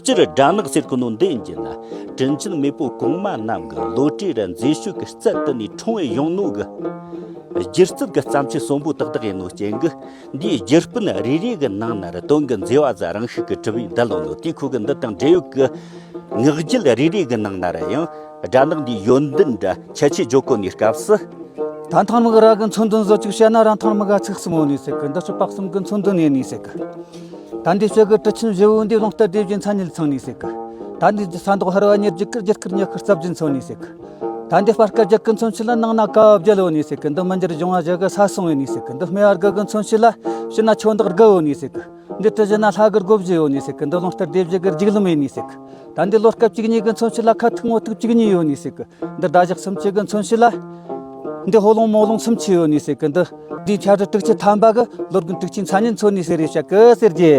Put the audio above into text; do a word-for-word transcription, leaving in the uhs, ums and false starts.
སྤྱིར་སྦྲ་ནག་ཟེར་གོ་ནོ་འདི་ཡིན་གྱི་ན། དྲིན་ཅན་མེས་པོ་གོང་མ་རྣམས་ཀྱི་བློ་གྲོས་ར་མཛེས་དཔྱོད་ཀྱི་རྩལ་དུ་ནས་འཁྲུངས་བའི་ཡོང་ནོ་གི་སྒྱུ་རྩལ་གྱི་བརྩམས་ཆོས་གསོན་པོ་ཏག་ཏག་ཡིན་ནོ་རྐྱེན་གྱིས། འདིའི་སྒྱུར་སྤུན་རེ་རེ་གི་ནང་ན་ར་དོན་གྱི་མཛེས་པ་ཟ་རང་ཤུགས་ཀྱིས་གྲུབ་པའི་འདི་ལོ་ནོ་དེ་ཁོ་གི་འདི་དང་འབྲེལ་ཡོད་ཀྱི་ངག་རྒྱུན་རེ་རེ་གི་ནང་ན་ར་ཡང་སྦྲ་ནག་འདིའི་ཡོན་ཏན་འདྲ་ཁྱད་ཆོས་བརྗོད་གོ་ནི་སྐབས་སུ། ད་ཐང་མི་ར་གི་མཚོན་དོན་བཟོ་ཅིག་བཤད་ན། ར་ཐང་མི་ག་ཚིག་གསུམ་ཡོད་ནི་ཟེར་གི། འདི་སྤྱོད་པ་གསུམ་གི་མཚོན་དོན་ཡིན་ནི་ཟེར་གི། ད་འདི་ཕྱི་གི་གྲུ་ཆེན་བཞི་བོ་འདི་རླུང་རྟ་སྡེ་བཞིའི་མཚན་ཉིད་ཚང་ནི་ཟེར་གི། ད་འདི་ས་མདོག་ཧར་བ་ཉེར་བརྒྱད་ཀྱི་རྒྱུ་སྐར་ཉི་ཤུ་རྩ་བརྒྱད་མཚོན་ནི་ཟེར་གི། ད་འདི་སྤར་ཁ་བརྒྱད་གི་མཚོན་བྱེད་ལ་ནང་ན་ཀ་བ་བརྒྱད་ཡོད་ནི་ཟེར་གི། འདི་མི་འགྱུར་འབྱུང་བ་བཞི་གི་ས་སྲུང་ཡོད་ནི་ཟེར་གི། འདི་སྨེ་བ་དགུ་གི་མཚོན་བྱེད་ལ་ཕྱི་ན་ཆོས་འདེགས་དགུ་ཡོད་ནི་ཟེར་གི། འདི་གྲུ་བཞི་ན་ལྷ་གི་སྒོ་བཞི་ཡོད་ནི་ཟེར་གི། འདི་རླུང་རྟ་སྡེ་བཞི་གི་རྒྱུག་ལམ་ཡིན་ནི་ཟེར་གི། ད་འདི་ལོ་སྐབས་བཅུ་གཉིས་གི་མཚོན་བྱེད་ལ་ཁ་ཐུག་ངོ་ཐུག་བཅུ་གཉིས་ཡོད་ནི་ཟེར་གི། འདི་ཟླ་ཞག་སུམ་ཅུ་གི་མཚོན་བྱེད་ལ། འདི་ཕོ་ལོང་མོ་ལོང་སུམ་ཅུ་ཡོད་ནི་ཟེར་གི། འདི་འདིའི་ཆ་རུ་དྲུག་ཅུ་ཐམ་པ་གི་ལོ་རྒན་དྲུག་ཅུའི་མཚན་ཉིད་མཚོན་ནི་ཟེར་རེ་བཤད་གི་ཟེར་གྱི།